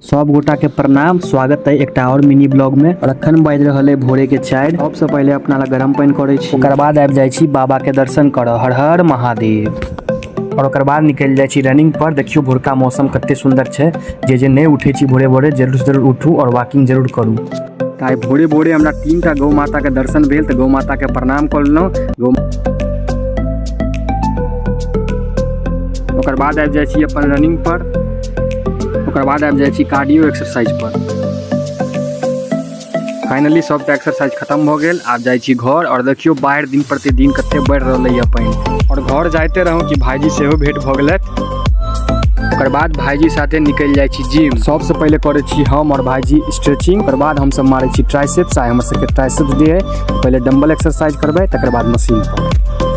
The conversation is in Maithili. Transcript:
सब गोटा के प्रणाम, स्वागत है एकटा और मिनी ब्लॉग में। और अखन बाजि रहल है भोरे के 4। सबसे पहले अपना ला गरम पानि करै छी, ओकर बाद आबि जाइ छी बाबा के दर्शन करऽ, हर हर महादेव। और ओकर बाद निकलि जाइ छी रनिंग पर। देखियौ भोरका मौसम कते सुंदर छै। जे जे नहि उठै छी भोरे भोरे, जरूर से जरूर उठू और वॉकिंग जरूर करू। तऽ आइ भोरे भोरे हमरा 3टा गौ माता के दर्शन भेल, तऽ गौ माता के प्रणाम कऽ लेलहुँ। गौ ओकर बाद आबि जाइ छी अपन रनिंग पर। ओकर बाद आबि जाइ छी कार्डियो एक्सरसाइज पर। फाइनली सबटा एक्सरसाइज खत्म भऽ गेल, आब जाइ छी घर। और देखियौ बाढ़ि दिन प्रतिदिन कते बढ़ि रहलै यऽ पानि। और घर जाइते रहूँ कि भाईजी सेहो भेंट भऽ गेलथि। ओकर बाद भाईजी साथे निकलि जाइ छी जिम। सबसँ पहिले करै छी हम और भाईजी स्ट्रेचिंग, ओकर बाद हमसब मारै छी ट्राइसेप्स। आइ हमर सबके ट्राइसेप्स डे है, पहिले डम्बल एक्सरसाइज करबै, तकर बाद मशीन पर।